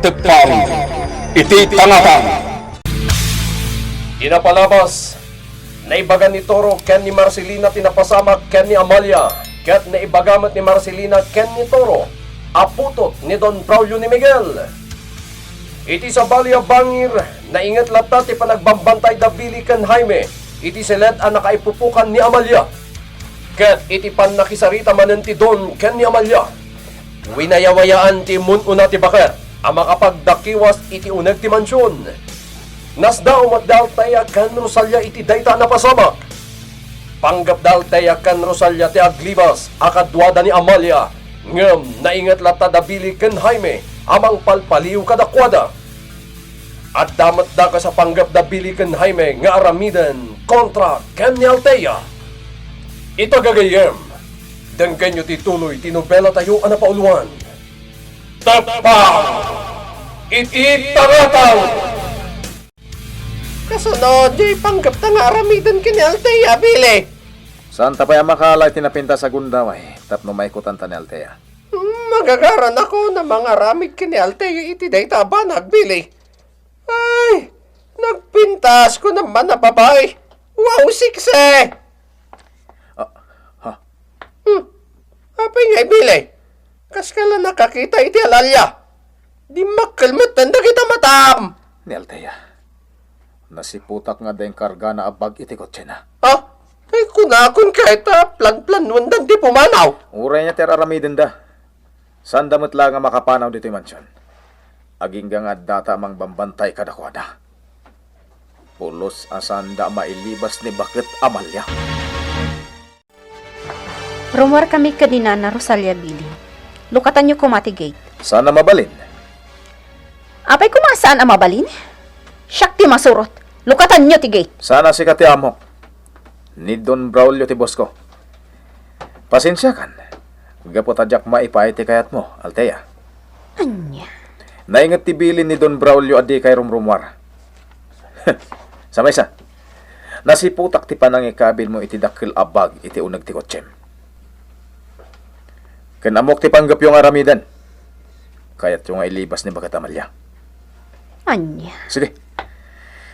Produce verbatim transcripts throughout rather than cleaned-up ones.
Teppang iti tangatang. Ti napalabas, naibagan ni Toro ken ni Marcelina ti napasamak ken ni Amalia, ket naibaga met ni Marcelina ken ni Toro a putot ni Don Braulio ni Miguel. Iti sabali a bangir, nainget latta ti panagbambantay da Billy ken Jaime iti siled a nakaipupukan ni Amalia. Ket iti pannakisarita manen ti Don ken ni Amalia, winayawayaan ti immun-una ti baket a makapagdakiwas iti uneg ti mansion. Nasdaaw met da Altea ken Rosalia iti dayta a napasamak. Panggep da Altea ken Rosalia ti aglibas a kaduada ni Amalia, ngem nainget latta da Billy ken Jaime a mangpalpaliw kadakuada. Adda met dakes a panggep da Billy ken Jaime nga aramiden kontra ken ni Altea. Ita gagayyem, denggenyo ti tuloy ti nobelatayo a napauloan. Teppang iti tangatang! Kasano diay panggepta nga aramiden ken ni Altea, Billy? Saanta pay a makala iti napintas a gundaway tapno maikutanta ni Altea. Hmm, agagaranakon a mangaramid ken ni Altea iti dayta a banag, Billy. Ay, nagpintas ko naman a babai. Wow, sexy! Ah, ha? Hmm. Apay ngay, Billy? Kaska la nakakita iti alalya. Dimmakkel met dagita matam. Ni Altea, nasiputak nga adda inkargana a bag iti kotsena. Ha? Ay, kunakon ket a planplanuendan ti pumanaw. Uray ania ti ar-aramidenda, saanda met laeng a makapanaw ditoy mansion. Agingga nga addata a mangbambantay kadakuada. Pulos a saanda a mailibas ni baket Amalia. Rummuarkami ken ni Nana Rosalia, Billy. Lukatanyo koma ti gate. Saan a mabalin? Apay koma saan a mabalin? Siak ti masurot. Lukatanyo ti gate. Saan a sika ti amok. Ni Don Braulio ti bosko. Pasensiakan, gapu ta diak maipaay ti kayatmo, Altea. Ania? Nainget ti bilin ni Don Braulio a dikay rumrummuar. Sa maysa, nasiputak ti panangikabilmo iti dakkel a bag iti uneg ti kotsem. Ken ammok ti panggepyo nga aramiden. Kayatyo nga ilibas ni baket Amalia. Ania? Sige.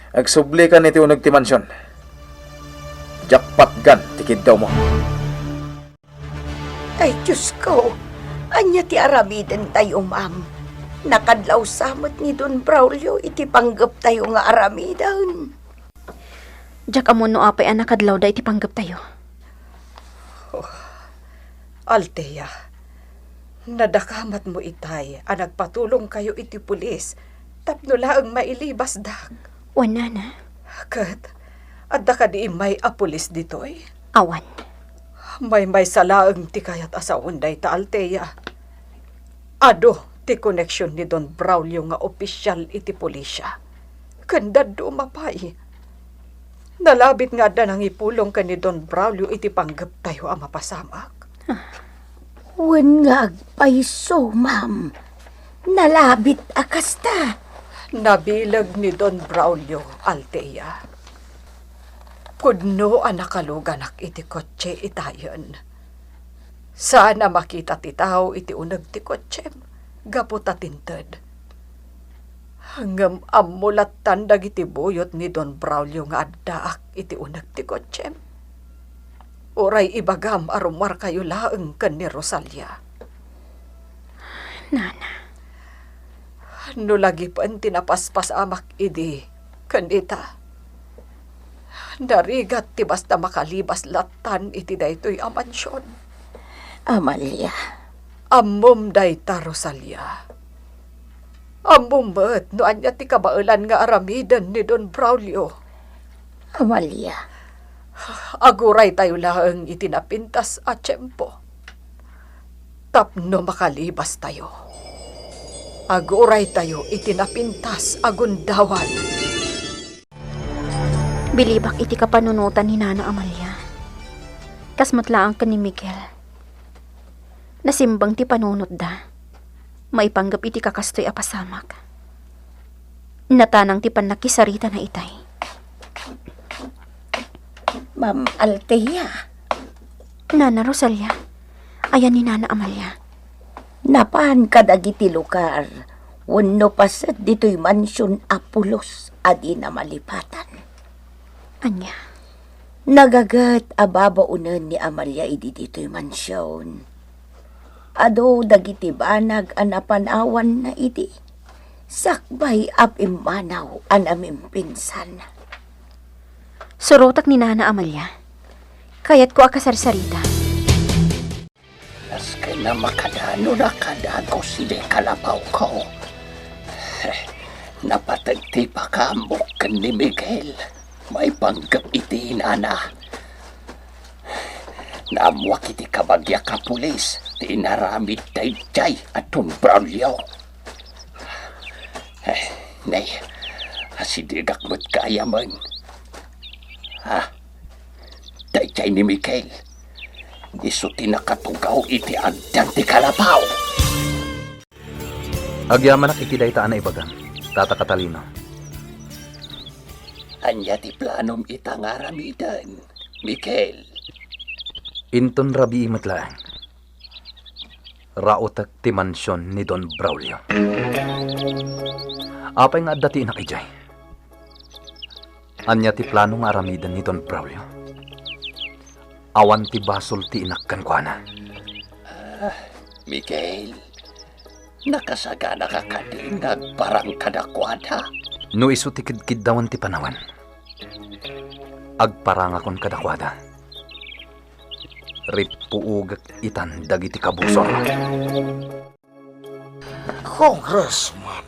Agsublikan iti uneg ti mansion. Diak patgan ti kiddawmo. Ay, Diosko, ania ti aramidentayo, ma'am? Nakadlawsa met ni Don Braulio iti panggeptayo nga aramiden. Diak ammo no apay a nakadlawda iti panggeptayo. Oh, Altea, nadakamatmo itay a nagpatulongkayo iti pulis tapno laeng mailibasdak. Wen, Nana. Ket, adda kadi immay a pulis ditoy? Awan. Maymaysa laeng ti kayat a saoen dayta, Altea. Adu ti koneksion ni Don Braulio nga opisial iti pulisia. Ken dadduma pay. Nalabit nga adda nangipulong ken ni Don Braulio iti panggeptayo a mapasamak. Wen nga agpayso, ma'am. Nalabit a kasta. Nabileg ni Don Braulio, Altea. Pudno a nakaluganak iti kotse itayen. Saan a makita ti tao iti uneg ti kotsem gapu ta tinted. Ngem ammo lattan dagiti buyot ni Don Braulio nga addaak iti uneg ti kotsem. Uray ibagam a rummuarkayo laeng ken ni Rosalia. Nana. No lagipen ti napaspasamak idi ken ita, narigat ti basta makalibas lattan iti daytoy a mansion. Amalia. Ammom dayta, Rosalia. Ammom met no ania ti kabaelan nga aramiden ni Don Braulio. Amalia. Aguraytayo laeng iti napintas a tiempo tapno makalibastayo. Aguraytayo iti napintas a gundawan. Bilibak iti kapanunotan ni Nana Amalia. Kas met laeng ken ni Miguel. Nasimbang ti panunotda. Maipanggep iti kakastoy a pasamak. Natanang ti pannakisaritana itay. Ma'am Althea. Nana Rosalia, ayan ni Nana Amalia. Napan kadagiti lugar. wenno paset ditoy mansion a pulos a dina malipatan. Ania? Nagaget a babaonen ni Amalia idi ditoy mansion. Adu dagiti banag a napanawanna idi, sakbay a pimmanaw a namimpinsan. Surotek ni Nana Amalia. Kayatko a kasarsarita. Nasken a makadano na kadagus idiay kalapawko. Napateg ti pakaammo ken ni Miguel maipanggep iti inana. Naammoak iti kabagiak a pulis ti inaramid daydiay a Don Braulio. Eh, nay, asidegak met gayam. Ah, daydiay ni Miguel. Isu ti nakatugaw iti agdan ti kalapaw. Agyamanak iti dayta a naibagam, Tata Catalino. Ania ti planom ita nga aramiden, Miguel? Inton rabii met laeng, raotek ti mansion ni Don Braulio. Apay nga adda ti inak idiay? Ania ti plano nga aramiden ni Don Braulio? Awan ti basol ti inak kenkuana. Ah, Miguel, nakasaganaka kadi nga agparang kadakuada? No isu ti kidkiddawan ti panawen, agparangakon kadakuada. Rippuogek itan dagiti kabusor. Congressman,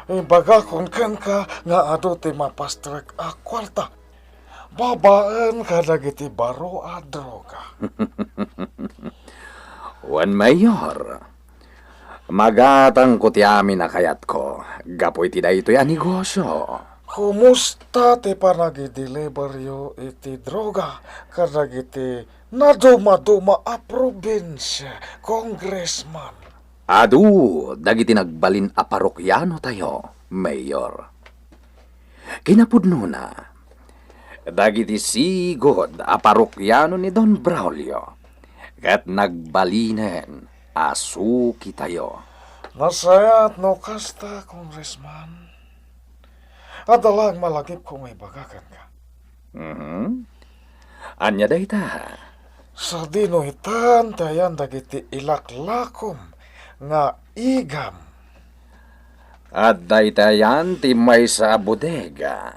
ibagakon kenka nga adu ti mapastrek a kuarta babaen kadagiti baro a droga. Wen, Mayor, magatangko ti amin a kayatko gapu iti daytoy a negosio. Kumusta ti panagideliveryo iti droga kadagiti nadumaduma a probinsia, Congressman? Adu dagiti nagbalin a parokianotayo, Mayor. Kinapudnona, dagiti sigud a parokiano ni Don Braulio ket nagbalinen a sukitayo. Nasayaat no kasta, Congressman. Adda laeng malagipko nga ibaga kenka. Mhm. Ania dayta? Sadino itan ti ayan dagiti ilaklakom nga igam? Adda iti ayan ti maysa a bodega.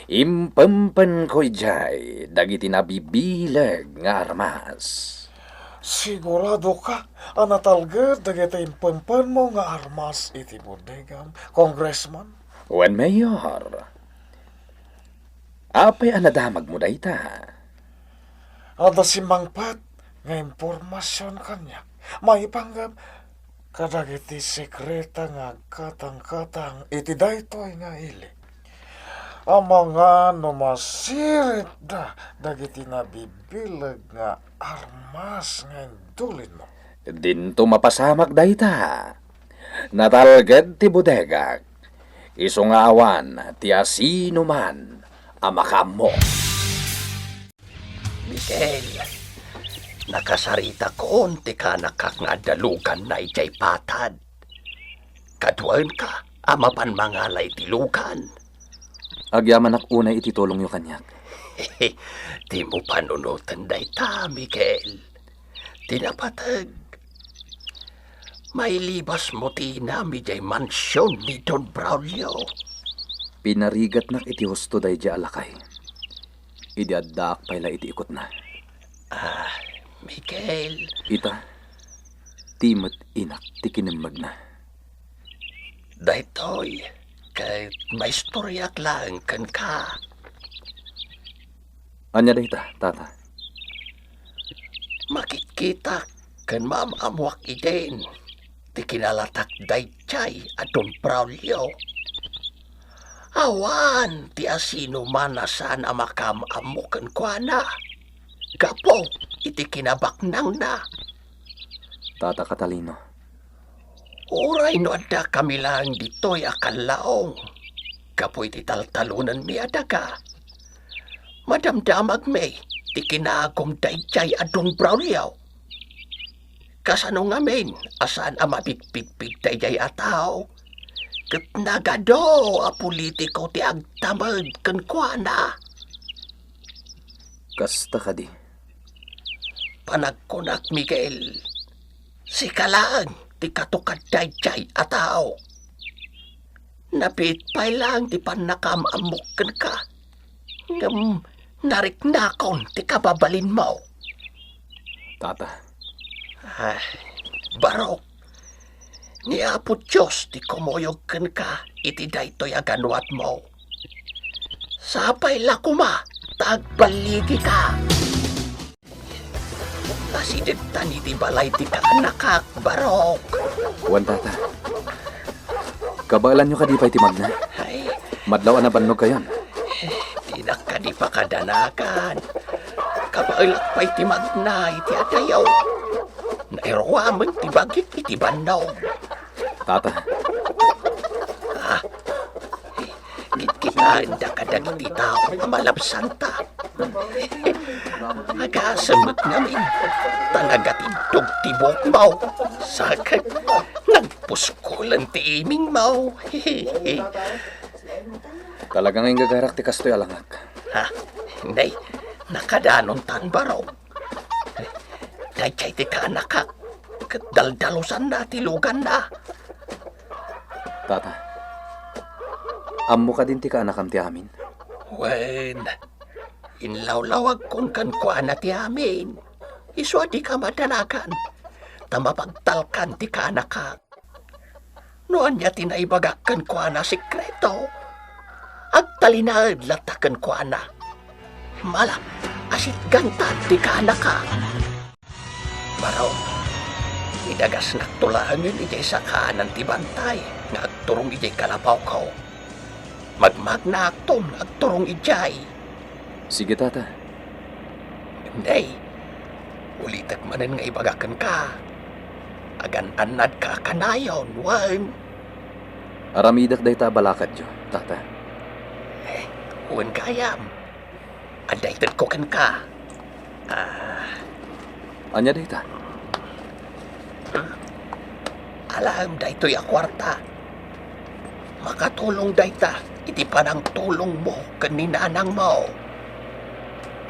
Impempenko idiay dagiti nabibileg nga armas. Siguradoka a natalged dagiti impempenmo nga armas iti bodegam, Congressman? Wen, Mayor. Apay a nadamagmo dayta? Adda simmangpet nga impormasion kaniak maipanggep kadagiti sekreta nga agkatangkatang iti daytoy nga ili. Amangan no masiripda dagiti nabibileg nga armas nga indulinmo. Dinto mapasamak dayta. Natalged ti bodegak. Isu nga awan ti asinoman a makaammo. Miguel, nakasaritakon ti kanakak nga adda luganna idiay patad. Kaduaenka a mapan mangala iti lugan. Agyamanak unay iti tulongyo kaniak. Dimo panunoten dayta, Miguel. Ti napateg, mailibasmo ti inam idiay mansion ni Don Braulio. Pinarigatnak iti husto daydiay a lakay. Idi addaak pay la iti ikutna. Ah, Miguel. Ita, ti met inak ti kinemmegna. Daytoy, ket maistoriak laeng kenka. Ania dayta, Tata? Makitkitak ken maam-ammoak idin ti kinalatak daydiay a Don Braulio. Awan ti asinoman a saan a makaam-ammo kenkuana gapu iti kinabaknangna. Tata Catalino. Uray no addakami laeng ditoy a kallaong gapu iti taltalonenmi a daga, madamdamagmi ti kinaagum daydiay a Don Braulio. Kasano ngamin a saan a mabigpigpig daydiay a tao? Ket nagadu a politiko ti agtamed kenkuana. Kasta kadi? Panagkunak, Miguel, sika laeng ti katukad daydiay a tao. Nabiit pay laeng ti pannakaam-ammok kenka, ngem nariknakon ti kababalinmo. Tata. Ay, Barok, ni Apo Dios ti kumuyog kenka iti daytoy a ganuatmo. Sapay la koma ta agballigika. Asidegtan iti balay ti kaanakak, Barok. Wen, Tata. Kabaelanyo kadi pay ti magna? Ay. Madlaw a nabannogkayon. Dinak kadi pakadanagan. Kabaelak pay ti magna iti adayo. Nairuamen ti bagik iti bannog. Tata. Ah, Kitkitaenda kadagiti tao a malabsanta. Agasem met ngamin ta nagatiddog ti buokmo. Sa ket nagpuskulen ti imingmo. Talaga nga inggagarak ti kastoy a langak. Ha? Nay, nakadanontan, Barok. Daydiay ti kaanakak, ket daldalusanna ti luganna. Tata, ammo kadin ti kaanakam ti amin? Wen, inlawlawagkon kenkuana ti amin. Isu a dika madanagan, ta mapagtalkan ti kaanakak. No ania ti naibagak kenkuana a sekreto, agtalinaed latta kenkuana. Malak a sitganta ti kaanakak. Barok, idagasnakto laengen idiay sakaanan ti bantay nga agturong idiay kalapawko. Magmagnaakton nga agturong idiay. Sige, Tata. Nay, ulitek manen nga ibaga kenka. Agan-annadka kanayon, wen? Aramidek dayta a balakadyo, Tata. Eh, wen gayam. Adda itedko kenka. Ah. Ania dayta? Alaem daytoy a kuarta. Makatulong dayta iti panangtulongmo ken ni nanangmo.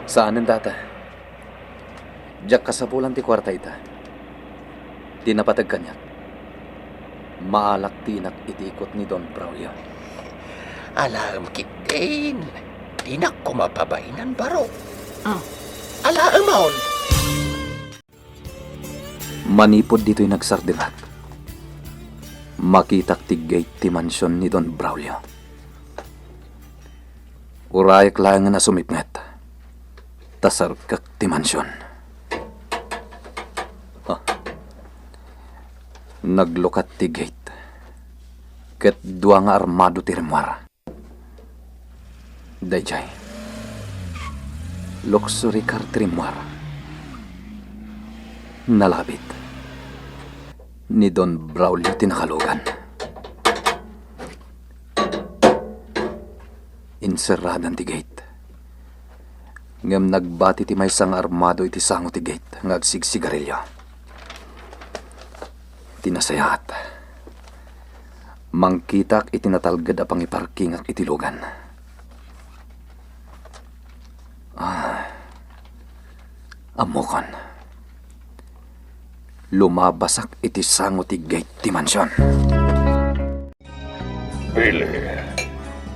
Saanen, Tata. Diak kasapulan ti kuarta ita. Ti napateg kaniak, maalak ti inak iti ikut ni Don Braulio. Alaem ketdin, dinak koma pabainan, Barok. Hmm. Alaemon. Manipud ditoy nagsardengak, makitak ti gate ti mansion ni Don Braulio. Urayek laengen a sumipnget, ta sarkek ti mansion. Ha. Naglukat ti gate, ket dua nga armado ti rimmuar. Daydiay, luxury car ti rimmuar. Nalabit. Ni Don Braulio ti nakalugan. Inserradan ti gate. Ngem nagbati ti maysa nga armado iti sango ti gate nga agsigsigarilio. Ti nasayaat, mangkitak iti natalged a pangiparkingak iti lugan. Ah, ammokon. Lumabasak iti sango ti gate ti mansion. Billy,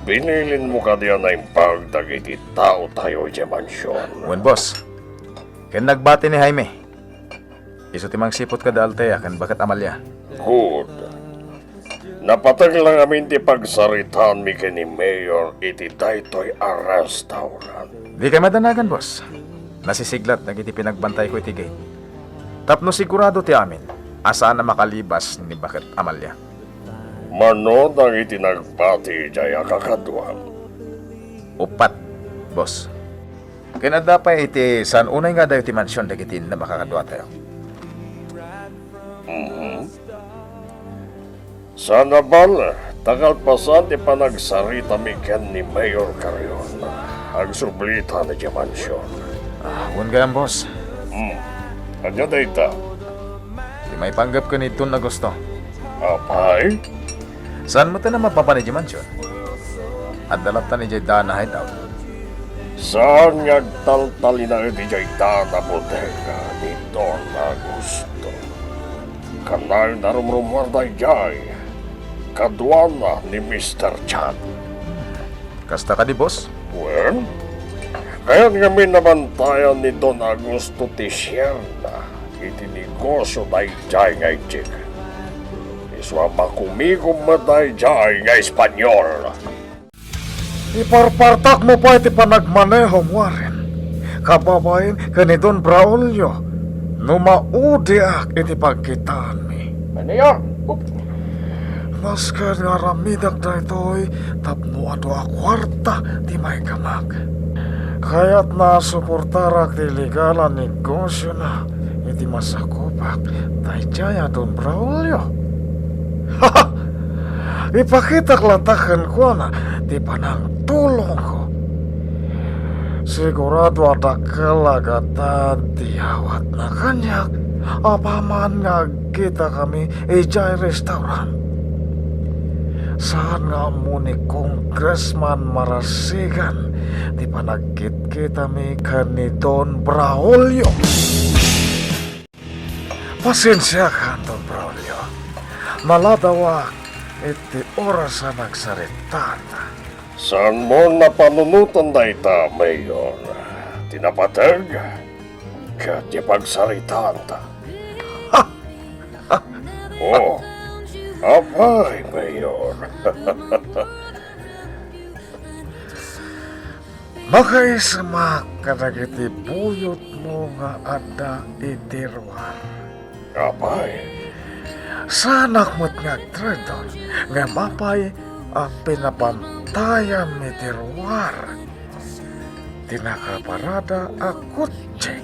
binilinmo kadi a naimbag dagiti taotayo idiay mansion? Wen, boss. Ken nagbati ni Jaime. Isu ti mangsipud kada Althea ken Baket Amalia. Good. Napateg la ngamin ti pagsaritaanmi ken ni Mayor iti daytoy a restaurant. Dikay madanagan, boss. Nasisiglat dagiti pinagbantayko iti gate. Tapno sigurado ti amin a saan a makalibas ni Baket Amalia. Mano dagiti nagbati idiay a kakaduam? Uppat, boss. Ken adda pay iti saan unay nga adayo ti mansion dagiti innem a kakaduatayo. Mhm. Sanabal, ta kalpasan ti panagsaritami ken ni Mayor Carrion, agsublitan idiay mansion. Ah, wen gayam, boss. Hmm. Ania dayta? Maipanggep ken ni Don Augusto. Apay? Saan metten a mapapan idiay mansion? Adda latta idiay daan a hideout. Saan nga agtaltalinaed idiay daan a bodega ni Don Augusto. Kanayon a rumrumuar daydiay kaduana ni Mister Chan. Kasta kadi, boss? Wen, kayat ngamin a bantayan ni Don Augusto ti sierna iti negosio daydiay nga inchik. Isu a makumigom met daydiay nga Espanyol. Iparpartakmo pay ti panagmanehom, Warren. Kababain ken ni Don Braulio, no maudiak iti pagkitaanmi. Mayor! Up! Masken nga aramidek daytoy tapno adu a kuarta ti maikamak. Kayatna a suportarak ti illegal a negosiona iti masakupak daydiay a Don Braulio. Ipakitak latta kenkuana ti panangtulongko. Sigurado a dakkel a gatad ti awatna kaniak apaman nga agkitakami idiay restaurant. Saan nga ammo ni Congressman Marasigan ti panagkitkitami ken ni Don Braulio. Pasensiakan, Don Braulio. Naladawak iti oras a nagsaritaanta. Saanmo a panunoten dayta, Mayor. Ti napateg ket ti pagsaritaanta. Oh, apay, Mayor. Makaisemak kadagiti buyotmo nga adda iti ruar. Apay? Saanak met nga agtraidor ngem apay a pinapantayam iti ruar ti nakaparada a kotse.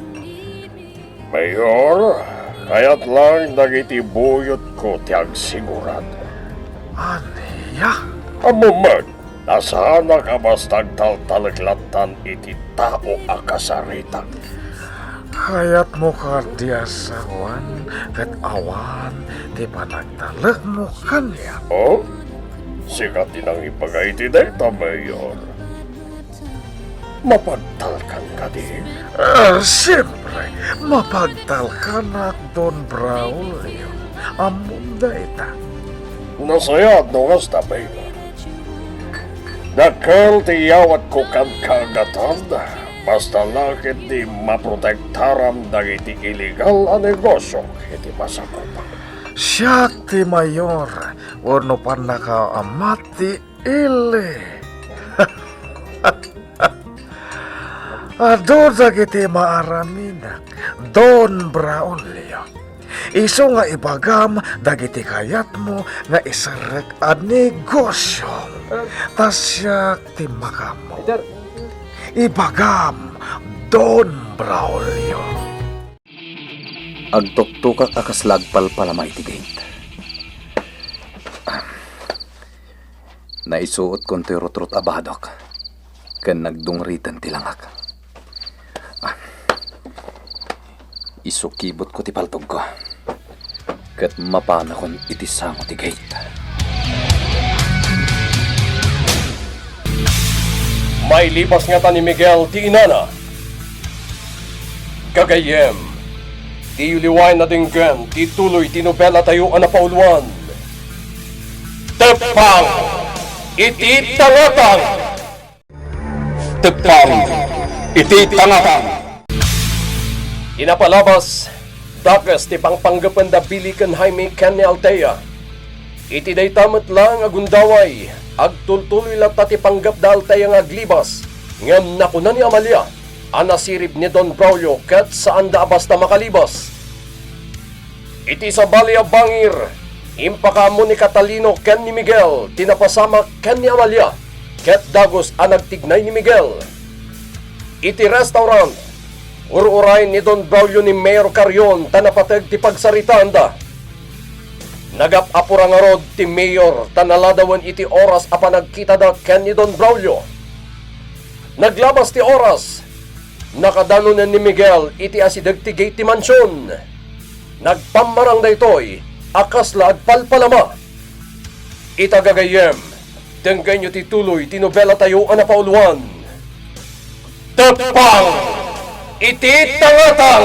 Mayor, kayat lang dagiti buyotko ti agsigurado. Ania? Ammom met a saanak a basta agtaltalek lattan iti tao a kasaritak. Kayatmo kadi a saoen ket awan ti panagtalekmo kaniak? Oh? Sika ti nangibaga iti dayta, Mayor. Mapagtalkan kadi? Ah, siempre, mapagtalkanak, Don Braulio. Ammom dayta. Nasayaat no kasta, Mayor. Dakkel ti iyawatko kenka a gatad, basta la ketdi maprotektaram dagiti illegal a negosio iti masakupak. Siak ti mayor wenno pannakaammo ti ili. Adu dagiti maaramidak, Don Braulio. Isu nga ibagam dagiti kayatmo nga iserrek a negosio. Ta siak ti makaammo. Ibagam, Don Braulio. Agtuktokak a kasla agpalpalama iti gate. Naisuotkon toy rutrut a badok ken nagdungriten ti langak. Isukibutko ti paltogko ket mapanakon iti sango ti gate. Mailibas ngata ni Miguel ti inana. Gagayyem, diyo liwaen a denggen ti tuloy ti nobelatayo a napauluan, Teppang iti Tangatang! Teppang iti Tangatang! Ti napalabas, dakes ti pangpanggependa Billy ken Jaime ken ni Althea. Iti dayta met laeng a gundaway, agtultuloy latta ti panggep da Althea nga aglibas, ngem nakuna ni Amalia a nasirib ni Don Braulio ket saanda a basta makalibas. Iti sabali a bangir, impakaammo ni Catalino ken ni Miguel ti napasamak ken ni Amalia, ket dagus a nagtignay ni Miguel. Iti restaurant, ur-uray ni Don Braulio ni Mayor Carrion ta napateg ti pagsaritaanda. Nagap-apura ngarud ti mayor ta naladawen iti oras a panagkitada ken ni Don Braulio. Naglabas ti oras, nakadanonen ni Miguel iti asideg ti gate ti mansion. Nagpammarang daytoy a kasla agpalpalama. Ita gagayyem, denggenyo ti tuloy ti nobelatayo a napauluan, Teppang iti Tangatang!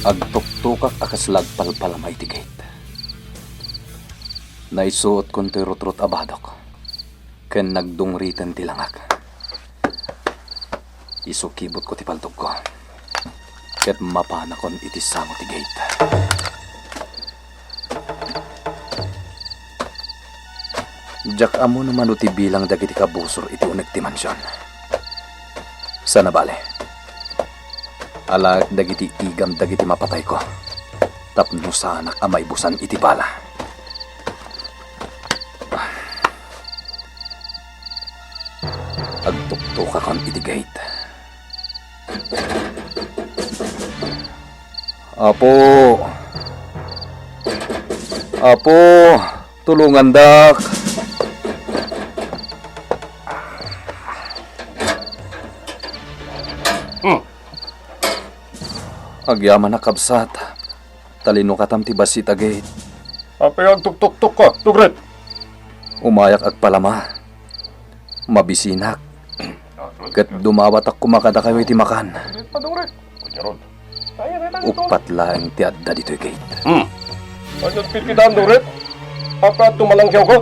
Agtuktokak a kasla agpalpalama iti gate. Naisuotkon toy rutrut a badok ken nagdungriten ti langak. Isukibutko ti paltogko ket mapanakon iti sango ti gate. Diak ammo no mano ti bilang dagiti kabusor iti uneg ti mansion. Sana bale, alaek dagiti igam dagiti mapatayko tapno saanak a maibusan iti bala. Agtuktokakon iti gate. Apo! Apo! Tulongandak! Hmm. Agyamanak, kabsat. Talinukatam ti bassit a gate. Apay agtuktoktok a, dungrit? Umayak agpalama. Mabisinak. Ket dumawatak koma kadakayo iti makan. Uppat laeng ti adda ditoy gate. Hmm. Ania ti pitpitan, dungrit? Apay tumalangsiawka?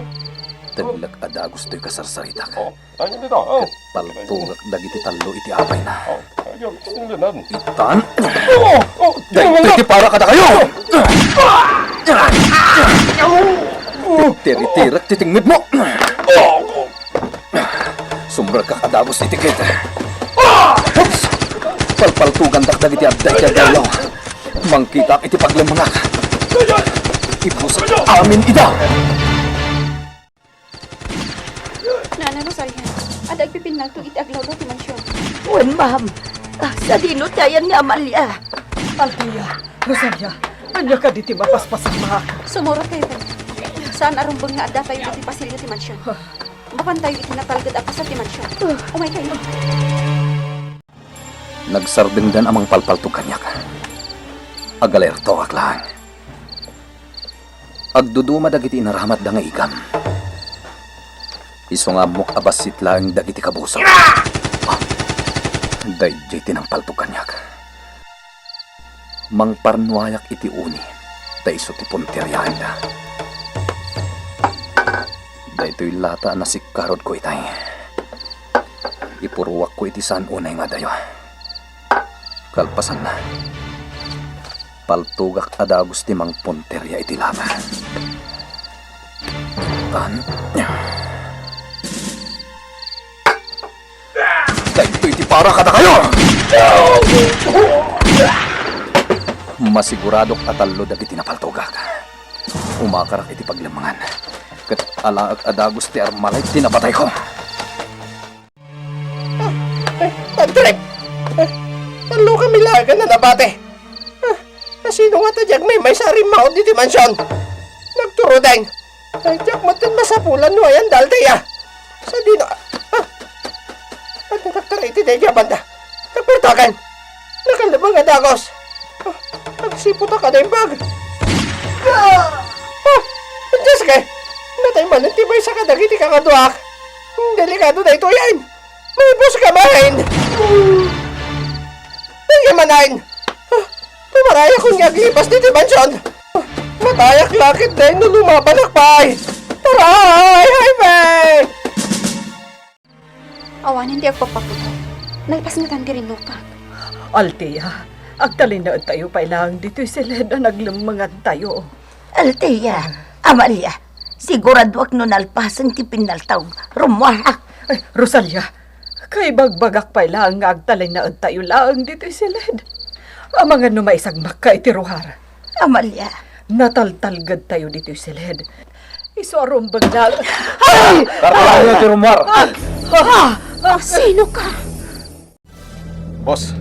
Teglek a dagus toy kasarsaritak. Oh. Ket paltogak dagiti tallo iti apayna. Itan, daytoy ti para kadakayo! Tiritirek ti tengngedmo! Sumrekak a dagus iti gate. Oops! Palpaltogandak dagiti adda iti agdaydayaw. Mangkitaak iti paglemmengak. Ibusak amin ida! Nana Rosalia, adda agpipinnaltog iti aglawlaw ti mansion. Wen, ma'am. Ah, sadino ti ayan ni Amalia? Althea, Rosalia, ania kadi ti mapaspasamak? Sumurot kayo kaniak. Saan a rumbeng nga adda tayo iti pasilyo ti mansion. Mapantayo iti natalged a paset ti mansion. Umay kayo. Nagsardengdan a mangpalpaltog kaniak. Agalertoak laeng. Agduduma dagiti inaramidda nga igam. Isu nga ammok a bassit laeng dagiti kabusor. Ah! Daydiay ti nangpaltog kaniak. Mangparnuayak iti uni, ta isu ti punteriaenda. Daytoy lata a nasikkarodko itay. Ipuruakko iti saan unay nga adayo. Kalpasanna, paltogak a dagus ti mangpunteria iti lata. Tan, daytoy ti para kadakayo! Masiguradok a tallo dagiti napaltogak. Umakarak iti paglemmengan, ket alaek a dagus ti armalay ti napatayko. Ah, eh, bad trip! Eh, tallo kami laeng a nabati. Ah, asino ngata diak maymaysa a rimmaud iti mansion? Nagturudeng. Ay, diak metten masapulan no ayan da Althea. Sadino, ah, adda daktar iti daydiay a banda. Nagpartakan. Nakalemmeng a dagus. Ah, agsiputak a naimbag. Ah! Ah! Dios kay! Natay manen ti maysa kadagiti kakaduak. Delikado daytoyen. Maibus ka manen! Daydiay manen! Ah! Pumarayakon nga aglipas ditoy mansion! Ah! Matayak la ketdin no lumabanak pay! Taray! Ay, bay! Awanen ti agpapapudot. Nalpas ngatan ti rinnupak. Althea, agtalinaedtayo pay laeng ditoy siled a naglemmengantayo. Althea, Amalia, siguraduak no nalpasen ti pinnaltog. Rummuarak. Ay, Rosalia, kaibagbagak pay laeng nga agtalinaedtayo laeng ditoy siled. Amangan no maisagmakka iti ruar. Amalia. Nataltalgedtayo ditoy siled. Isu a rumbeng na. Ay! Kartayo ti rummuar. Ah! Ah! Ah! Sino ka? Boss,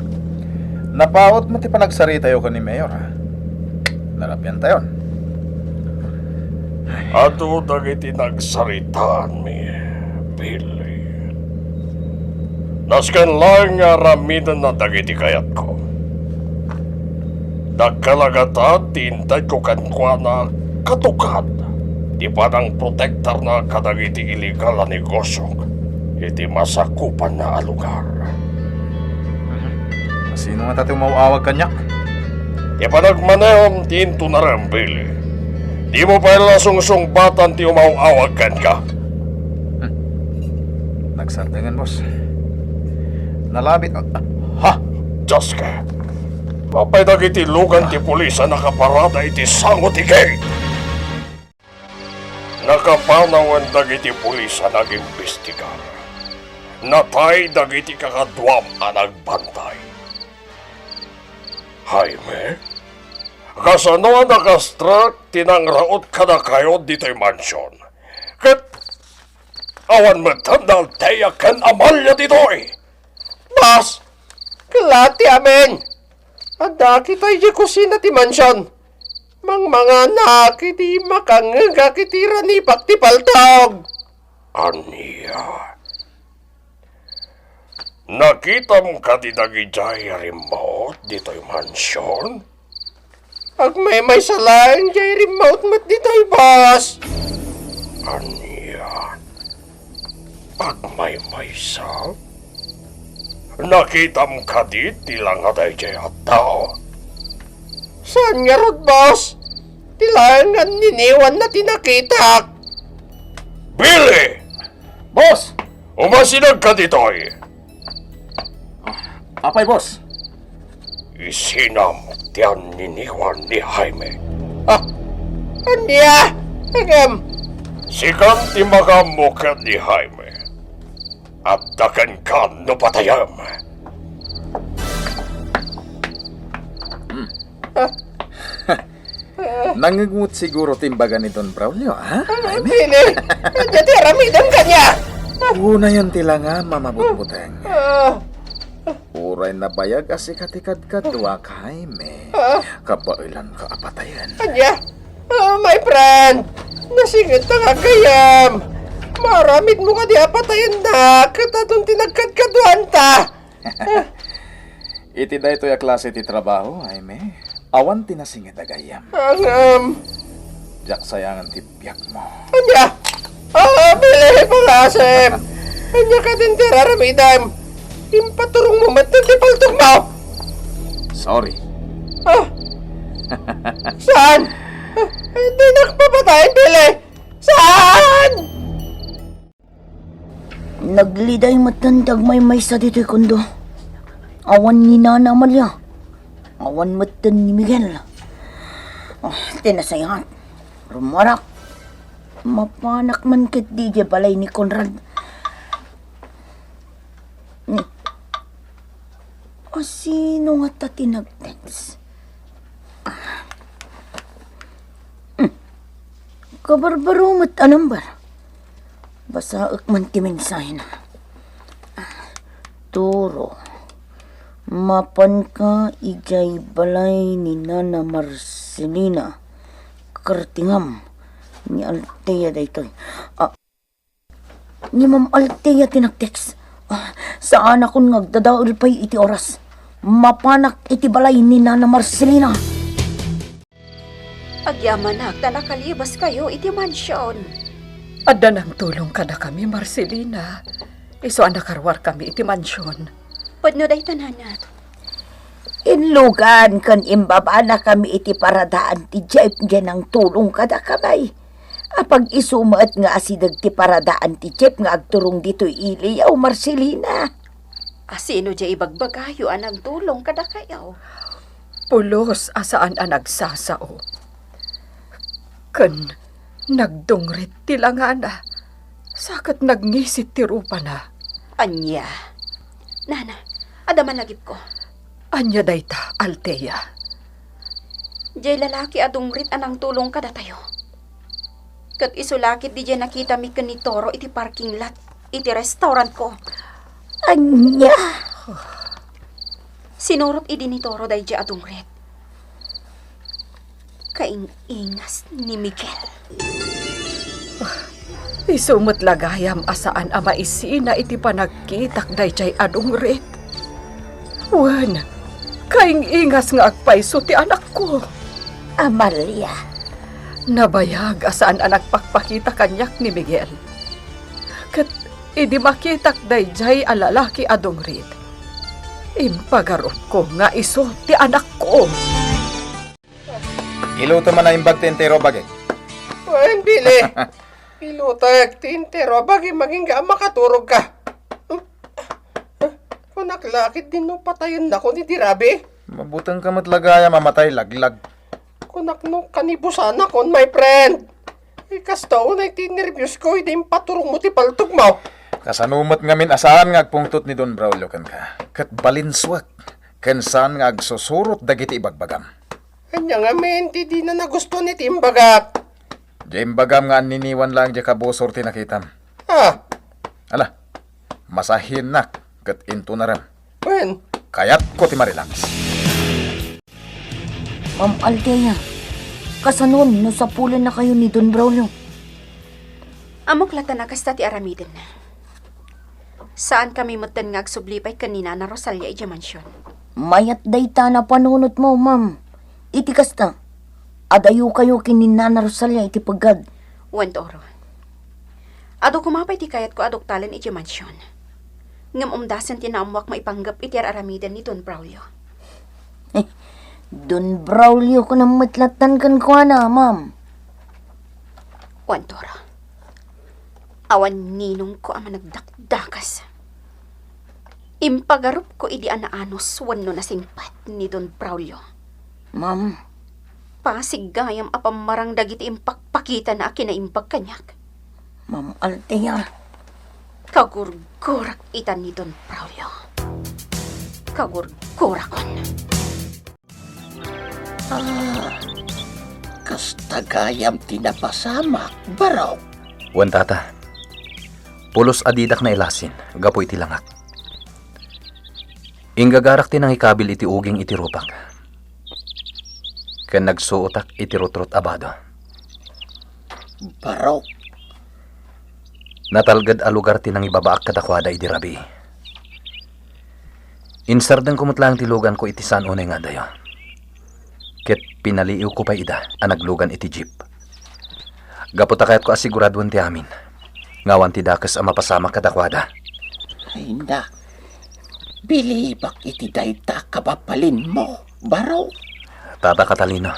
napaut met ti panagsaritayo ken ni Mayor, ha? Narapiantayon. Adu dagiti nagsaritaanmi, Billy. Nasken laeng nga aramidenna dagiti kayatko. Nagkalagatan ti intedko kenkuana katugkad ti panangprotektarna kadagiti illegal a negosio iti masakupanna a lugar. Sino ngata ti umaw-awag kaniak? Ti panagmanehom ti intunarem, Billy. Dimo pay la sungsungbatan ti umaw-awag kenka. Hmm. Nagsardengen, boss. Nalabit, ah, ha? Dios ko. Apay dagiti lugan ti pulis a nakaparada iti sango ti gate? Nakapanawen dagiti pulis a nagimbestigar. Natay dagiti kakaduam a nagbantay. Jaime, kasano a nakastrek ti nangraot kadakayo ditoy mansion? Ket awan met ti Althea ken Amalia ditoy. Boss, kla ti amin. Adda kitay idiay kusina ti mansion. Mangmanganak idi makangngegak iti ranipak ti paltog. Ania? Nakitam kadi dagidiay rimmaut ditoy mansion? Agmaymaysa laeng diay rimmaut met ditoy, boss. Ania? Agmaymaysa? Nakitam kadi ti langa daydiay a tao? Saan ngarud, boss? Ti laeng anniniwanna ti nakitak. Billy! Boss! Umasidegka ditoy! Apay, boss? Isinam ti anniniwan ni Jaime. Ah, ania? Ngem, sikan ti makaammo ken ni Jaime. Adda kenka no patayem. Hmm. Ah. Nangngegmo siguro ti imbaga ni Don Braulio, ha? Ah, Jaime? Billy, ania ti aramidem kaniak? Unayen ti langam a mabutbuteng. Ah. Uray nabayag a sika ti kadkaduak, Jaime. Ah. Kabaelanka a patayen. Ania? Ah, my friend, nasingedta nga gayyem. Maaramidmo kadi a patayennak ket adun ti nagkadkaduanta. Iti daytoy a klase ti trabaho, Jaime, awan ti nasinged a gayyem. Ngem, diak sayangan ti biagmo. Ania? Ah, Billy, pangasem! Ania kadin ti aramidem? Impaturongmo met ti paltogmo! Sorry. Ah! Saan? Ah, dinak papatayen, Billy! Saan? Nagliday metten ti agmaymaysa ditoy kondo. Awan ni Nana Amalia. Awan metten ni Miguel. Ah, ti nasayaat. Rummuarak. Mapanak man ketdi idiay balay ni Conrad. Ni, asino ngata ti nag-text? Ah. Hmm. Kabarbaro met a number. Basaek man ti mensahena. Turo, mapanka idiay balay ni Nana Marcelina. Kartingam, ni Althea daytoy. Ah, ni Ma'am Althea ti nag-text. Ah, saanakon nga agdadael pay iti oras. Mapanak iti balay ni Nana Marcelina. Agyamanak ta nakalibaskayo iti mansion. Adda nangtulong kadakami, Marcelina. Isu a nakaruarkami iti mansion. Pudno dayta, Nana. Inlugan ken imbabanakami iti paradaan ti jeep diay nangtulong kadakami. Apag-isu met nga asideg ti paradaan ti jeep nga agturong ditoy iliyo, Marcelina. Asino diay ibagbagayo a nangtulong kadakayo? Pulos a saan a nagsasao. Ken nagdungrit ti langana, sa ket nagngisit ti rupana. Ania? Nana, adda man lagipko. Ania dayta, Althea? Diay lalaki a dungrit a nangtulong kadatayo. Ket isu la ketdi diay nakitami ken ni Toro iti parking lot iti restaurantko. Ania? Sinurot idi ni Toro daydiay a dungrit. Kaing-ingas ni Miguel. Isu met la gayam a saan a maisina iti panagkitak daydiay a dungrit. Wen, Kaing-ingas nga agpayso ti anakko. Amalia. Nabayag a saan a nagpakpakita kaniak ni Miguel. Ket idi makitak daydiay a lalaki a dungrit, impagarupko nga isu ti anakko. Iluto man a imbag ti entero a bagi. Wen, Billy. Ilutek ti entero a bagi, agingga a makaturogka. Kunak la ket dinno patayennakon idi rabii. Mabutengka met la gayam a matay laglag. Kunak no kanibusanakon, my friend. Ay, kasta unay ti nerviosko idi impaturogmo ti paltogmo. Kasano met ngamin a saan nga agpungtot ni Don Braulio kenka? Ket balinsuek, ken saan nga agsusurot dagiti ibagbagam. Ania ngamin ti dina nagustuan iti imbagak? Diay imbagam nga anniniwan laeng diay kabusor ti nakitam. Ah. Ala, masahiennak ket intunarem. Wen. Kayatko ti ma-relax. Ma'am Althea, kasanon no sapulennakayo ni Don Braulio? Ammok latta a kasta ti aramidenna. Saankami metten nga agsubli pay ken ni Nana Rosalia idiay mansion. Mayat dayta a panunotmo, ma'am. Iti kasta, adayokayo ken ni Nana Rosalia iti peggad. Wen, Toro. Adu koma pay ti kayatko a duktalen idiay mansion. Ngem umdasen ti naammoak maipanggep iti ar-aramiden ni Don Braulio. Don Braulio kunam met lattan kenkuana, ma'am. Wen, Toro. Awan ninongko a managdakdakes. Impagarupko idi a naanus wenno nasingpet ni Don Braulio. Ma'am. Pasig gayam a pammarang dagiti impakpakitana a kinaimbag kaniak. Ma'am Althea. Kagurgurak ita ni Don Braulio. Kagurgurakon. Ah, kasta gayam ti napasamak, Barok. Wen, Tata. Pulos a didak nailasin gapu iti langak. Inggagarak ti nangikabil iti uging iti rupak. Ken nagsuotak iti rutrot a bado. Barok. Natalged a lugar ti nangibabaak kadakuada idi rabii. Insardengko met laeng ti luganko iti saan unay nga adayo. Ket pinaliiwko pay ida a naglugan iti jeep. Gapu ta kayatko a siguraduen ti amin nga awan ti dakes a mapasamak kadakuada. Ay na, bilibak iti dayta a kababalinmo, Barok. Tata Catalino.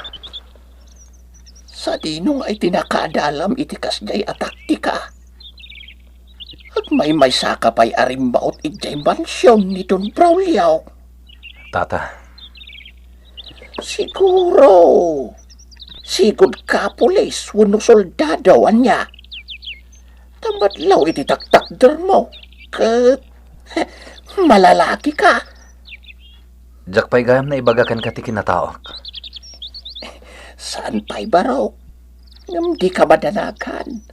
Sadino nga iti nakaadalam iti kasdiay a taktika? Agmaymaysaka pay a rimmaut idiay mansion ni Don Braulio? Tata. Siguro, sigud ka pulis wenno soldado, ania? Ta madlaw iti taktakdermo, ket malalaki ka. Diak pay gayam naibaga kenka ti kinataok. Saan pay, Barok? Ngem dika madanagan,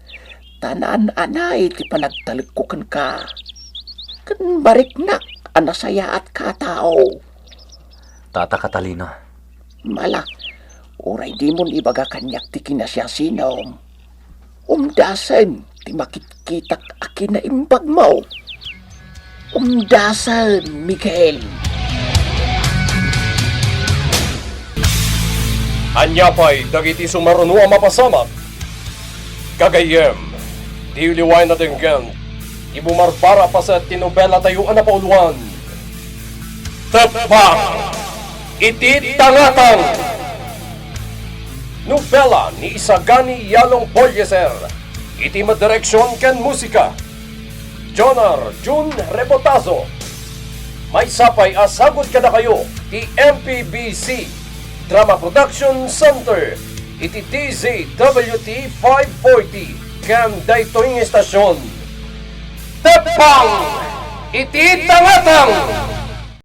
ta naan-anay ti panagtalekko kenka. Ken mariknak a nasayaatka a tao. Tata Catalino. Mala, uray dimon ibaga kaniak ti kinasiasinom. Umdasen ti makitkitak a kinaimbagmo. Umdasen, Miguel. Ania pay dagiti sumaruno a mapasamak? Gagayyem, diyo liwayan a denggen ti bumarbara a paset ti nobelatayo a napauluan. Teppang iti Tangatang. Nobela ni Isagani Yalong Polieser. Iti madireksion ken musika, Jonar Jun Rebotazo. Maysa pay a sagut kadakayo ti M P B C Drama Production Center iti D Z W T five forty ken daytoy nga estasion. Teppang iti Tangatang!